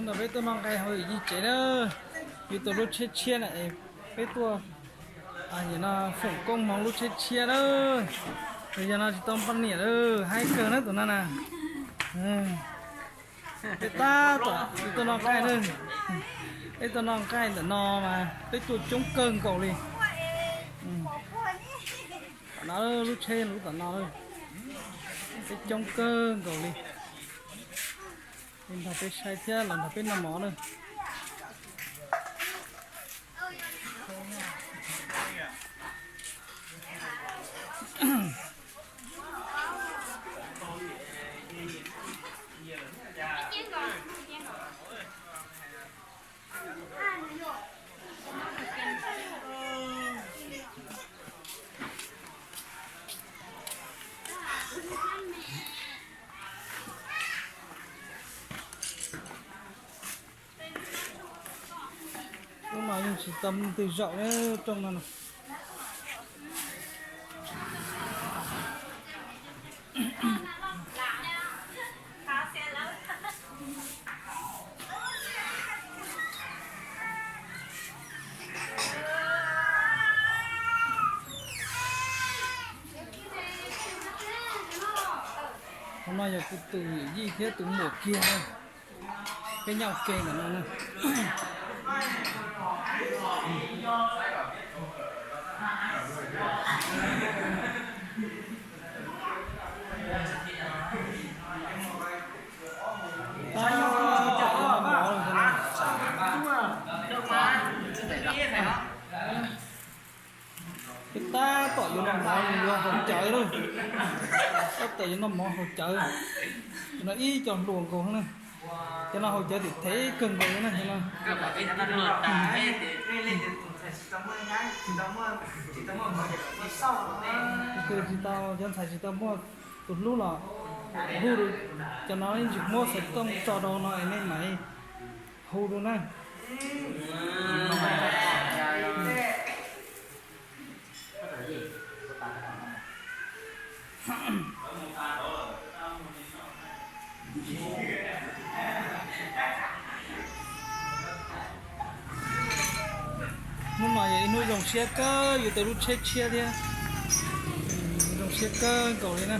Peb tuaj noj nqaij hauv yawm yij tsev na, yus tus lub tsheb tshiab na es peb tuaj, no foom koob hmoov lub tsheb tshiab na. Yog no tsis tau poj niam lawm, haib kawg na tus no na. Peb tab tom tuaj noj nqaij na, peb tuaj noj nqaij ntawm no mas peb tuaj coob kawg nkaus li. Tom no lub tsheb lub tom no, peb coob kawg nkaus li. Nrog peb saib thiab los nrog peb noj mov na. Lub no yeej tsis tau mus twg zaum li rooj no. Qhov no yog kuv tus yij thiab tus muam kiag na. Peb nyob ua ke ntawm no na. Peb tab tom yuav noj mov yuav haus cawv lawm. Tab tom yuav noj mov haus cawv. Cov no ib co hluas nkaus na. Cov no haus cawv tim thev kawg nkaus li na cov no. Tsis tau, cov ntxhais tsis tau muaj tus hlub los hu rau cov no, ib ntsis muab xov tooj tso rau no es nej mam hu rau na. Hnub no yog ib hnub zoo siab kawg, yus tau lub tsheb tshiab thiab. Zoo siab kawg nkaus li na.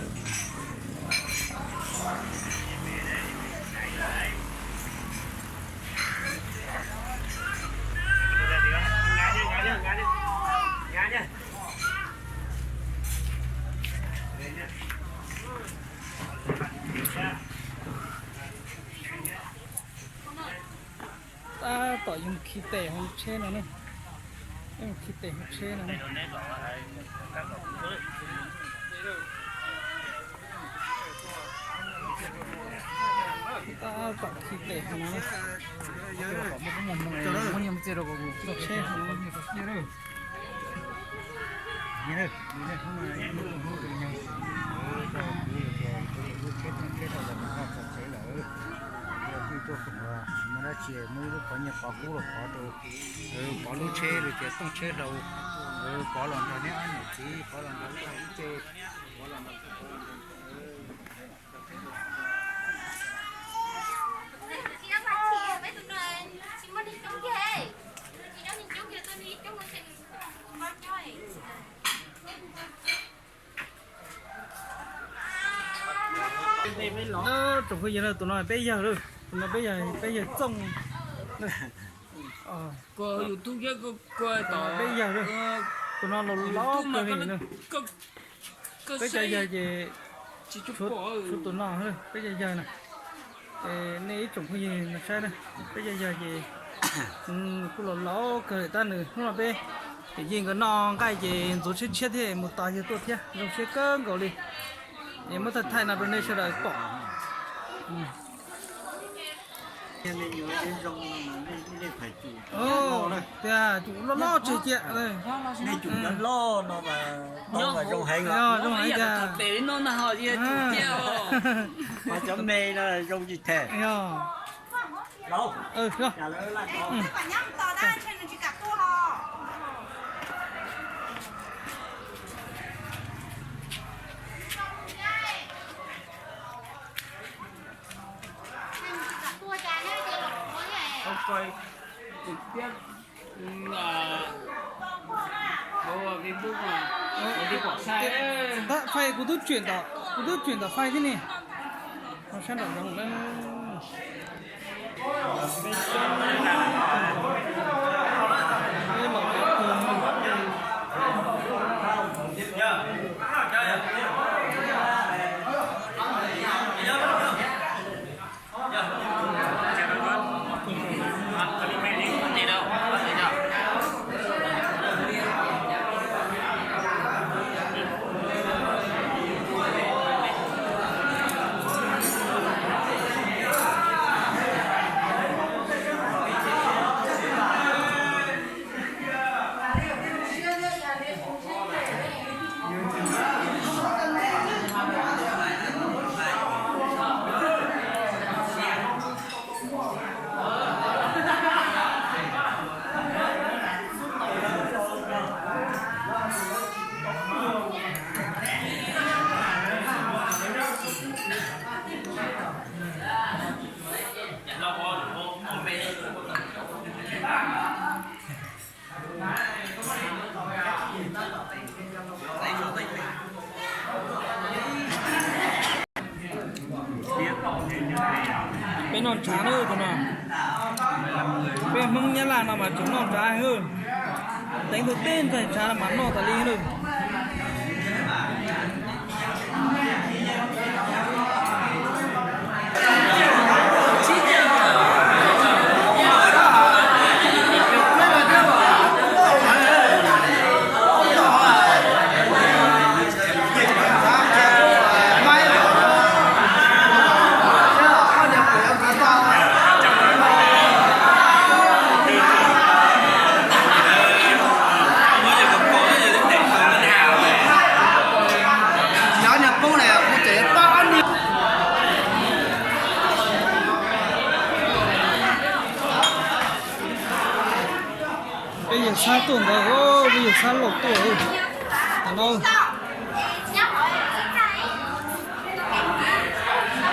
Tab tom yus khi tes hauv tsheb no ne. Yus khi tes hauv tsheb no ne. Tab tom khi tes hauv no ne. Tsheb hauv no. Muaj dab tsi muab ib lub qhov nyiaj qhov kub los pov rau, pov lub tsheb rau tias tooj tsheb rau, pov los nrog neb ob niam txiv, pov los nrog ib tag ib ce, pov los nrog Tsoom phooj ywg, tus no peb yawg lawm, tus no peb yawg, peb yawg Txooj. Peb yawg lawm, tus no laus laus kawg li na. Peb cov yawg ces tshuav tus no, peb cov yawg na. Nej ib tsoom phooj ywg no saib na, peb cov yawg ces kuj laus laus kawg li tab nws hnub no peb yawm yij nkawd noj nqaij ces ntxuav tshiab tshiab thiab mus tos yawg tuaj thiab zoo siab kawg nkaus li. Es muab thaij thaij no rau nej sawv daws pom. Tias cum loj loj tseg cia. Nej cum loj loj no mas zoo heev. Zoo heev tiag. Mas cov me no zoo tsis them. Tab fais kuv twb tsuam tom, kuv twb tsuam tom fais thiab ne. Sab nraum zoov. Peb noj ntshav na tus no. Peb Hmoob Nyab Laj no mas tseem noj ntshav heev. Teev tau tej ntxhais ntshav no mas noj tas li na. Peb yawg Xab tuaj ntawd, peb yawg Xab Lauj tuaj, tam no,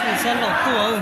peb yawg Xab Lauj tuaj.